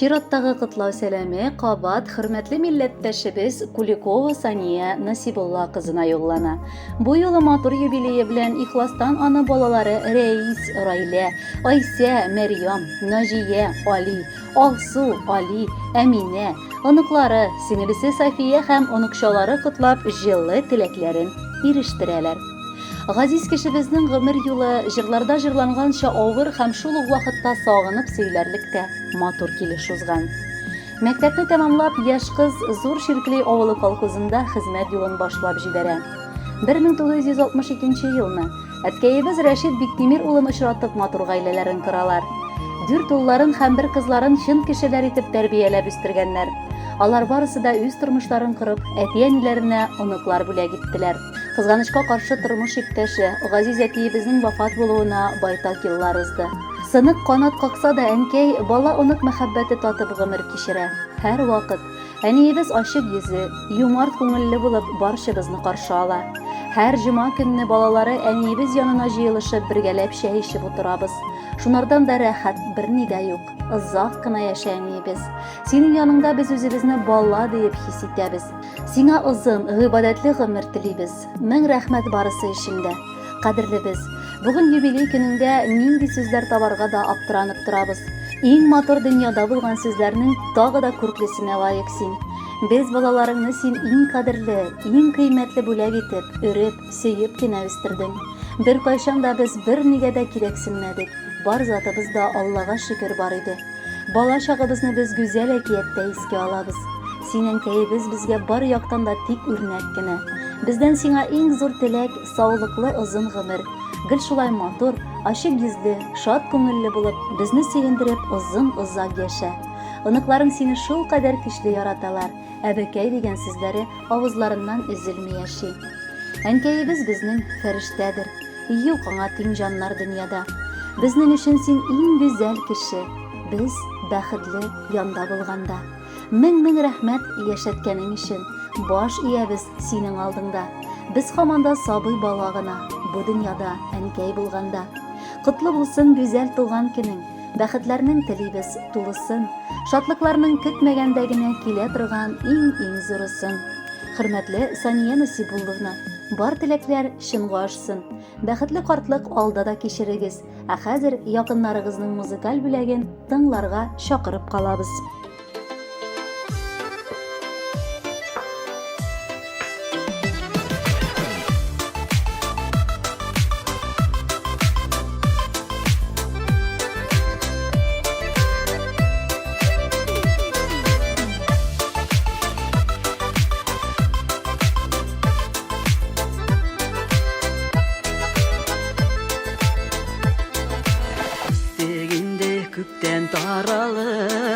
Чираттагы котлау сәламе кабат хөрмәтле милләттәшебез Куликова Сания Насибулла кызына юллана. Бу юлы матур юбилее белән ихластан аны балалары Рәис, Райлә, Айсә, Мәрьям, Наҗия, Али, Алсу, Али, Әминә, оныклары, сеңелесе София һәм оныкчалары котлап җылы теләкләрен ирештерәләр. Газиз кешебезнең гомер юлы җырларда җырланганча авыр һәм шул ук вакытта сагынып сөйләрлек тә матур килеш узган. Мәктәпне тәмамлап, яшь кыз Зур Чиркли авылы колхозында хезмәт юлын башлап җибәрә. 1962 елны әткәебез Рәшит Биктимир улын очратып матур гаиләләрен коралар. Дүрт улларын һәм бер кызларын чын кешеләр итеп тәрбияләп үстергәннәр. Алар барысы да үз тормышларын корып, әти-әниләренә оныклар бүләк иттеләр. Кызганычка каршы, тормыш иптәше, газиз әтиебезнең вафат булуына байтак еллар узды. Сынык канат какса да, әнкәй бала-онык мәхәббәте татып гомер кичерә. Һәрвакыт әниебез ачык йөзле, юмарт күңелле булып барчабызны каршы ала. Һәр җома көнне балалары әниебез янына җыелышып бергәләп чәй эчеп утырабыз. Шунардан да рәхәт берни дә юк. Озак кына яшә, әниебез. Синең яныңда без үзебезне бала диеп хис итәбез. Сиңа озын, гыйбадәтле гомер телибез. Мең рәхмәт барысы өчен дә. Кадерлебез, бүген юбилей көнеңдә нинди сүзләр табарга да аптыранып торабыз. Иң матур дөньяда булган сүзләрнең тагы да күрклесенә лаек син. Без балаларыңны син иң кадерле, иң кыйммәтле бүләк итеп, өреп, сөеп кенә үстердең. Беркайчан да без бернигә дә кирәксенмәдек. Бар затыбыз да Аллага шөкер бар иде. Бала чагыбызны без гүзәл әкияттә искә алабыз. Син, әнкәебез, безгә бар яктан да тик үрнәк кенә. Бездән сиңа иң зур теләк, саулыклы озын гомер. Гел шулай матур, ачык йөзле, шат күңелле булып, безне сөендереп, озын-озак яшә. Оныкларың сине шулкадәр көчле яраталар. Әбекәй дигән сүзләре авызларыннан өзелми яши. Әнкәебез безнең фәрештәдер. Юк аңа тиң җаннар дөньяда. Безнең өчен син иң гүзәл кеше. Без бәхетле янда булганда. Мең-мең рәхмәт яшәткәнең өчен. Баш иябез синең алдыңда. Без һаман да сабый бала гына, бу дөньяда әнкәй булганда. Котлы булсын гүзәл туган көнең. Бәхетләрнең телибез тулысын. Шатлыкларның көтмәгәндә генә килә торган иң-иң зурысын. Хөрмәтле Сания Насибулловна, бар теләкләр чынга ашсын. Бәхетле картлык алда да кичерегез. Ә хәзер якыннарыгызның музыкаль бүләген тыңларга чакырып калабыз. Үстек инде күптән таралыштык,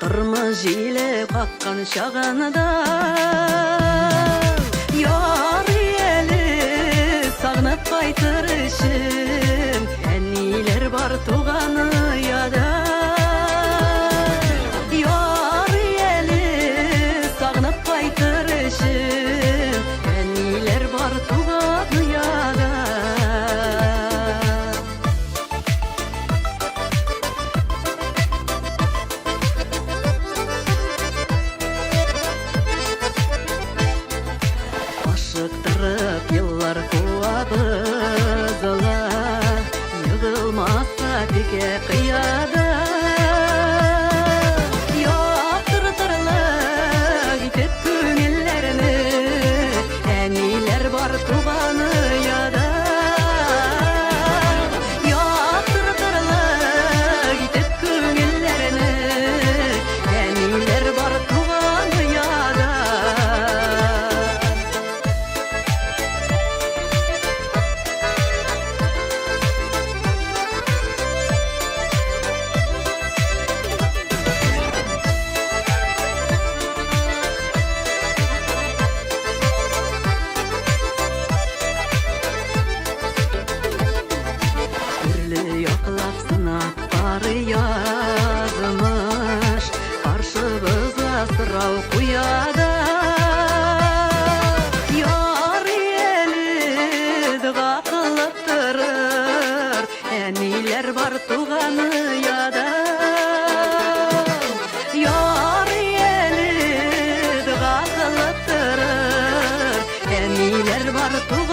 Тормыш җиле каккан чагында. Ярый әле сагынып кайтыр өчен, Әниләр бар туган ояда. Ярый әле сагынып кайтыр өчен, Әниләр бар туган ояда. бар.